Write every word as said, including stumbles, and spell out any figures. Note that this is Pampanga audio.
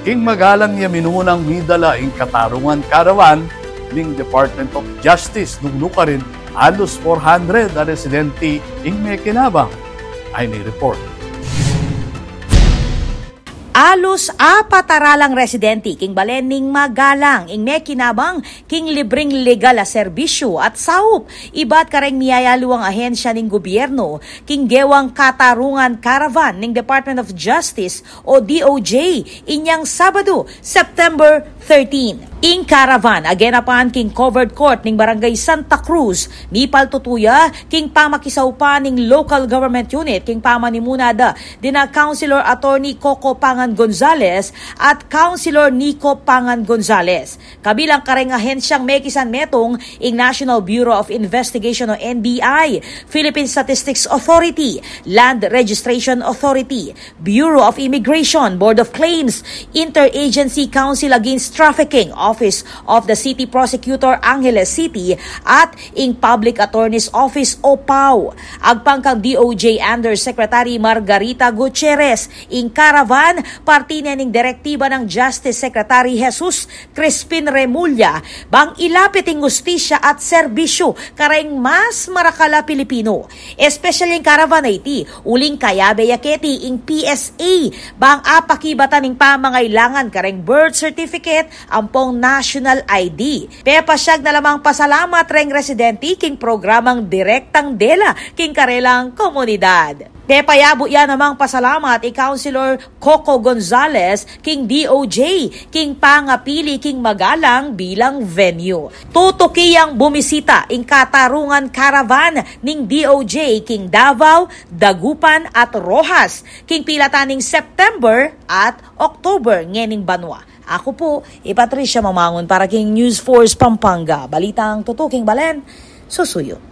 King Magalang ya minunang midala ing katarungan caravan ning Department of Justice, nung nukarin alus four hundred a residente ing mekinabang. Ay ni report. Alus apat a ralang residente king balen ning Magalang ing mekinabang king libreng legal a serbisyu at saup ibat kareng miyayaluang ahensya ning gobyerno king gewang katarungan caravan ning Department of Justice o D O J inyang Sabado, September thirteen. Ing caravan a genapan king covered court ning Barangay Santa Cruz, mipaltutu ya king pamakisaupan ning local government unit king pamanimuna da dina Councilor Attorney Coco Pangan Gonzales at Councilor Nico Pangan Gonzales. Kabilang kareng ahensyang mekisan metung ing National Bureau of Investigation o N B I, Philippine Statistics Authority, Land Registration Authority, Bureau of Immigration, Board of Claims, Interagency Council Against Trafficking, Office of the City Prosecutor, Angeles City, at ing Public Attorney's Office o PAO. Agpang kang D O J Undersecretary Margarita Gutierrez, ing caravan, parti ne ning direktiba nang Justice Secretary Jesus Crispin Remulla, bang ilapit ing hustisya at serbisyu kareng mas marakal a Pilipino. Espesyal ing caravan a iti, uling kayabe ya keti ing P S A, bang apakibatan ing pamangailangan kareng birth certificate ampong national I D. Pepasyag na la mang pasalamat reng residente king programang direktang dela king karelang komunidad. Pepayabu ya namang pasalamat i Councilor Coco Gonzales king D O J king pangapili king Magalang bilang venue. Tutuki yang bumisita ing katarungan caravan ning D O J king Davao, Dagupan at Roxas king pilatan ning September at October ngening banua. Aku pu i Patricia Mamangun para king News Force Pampanga. Balitang tutuking balen, susuyu.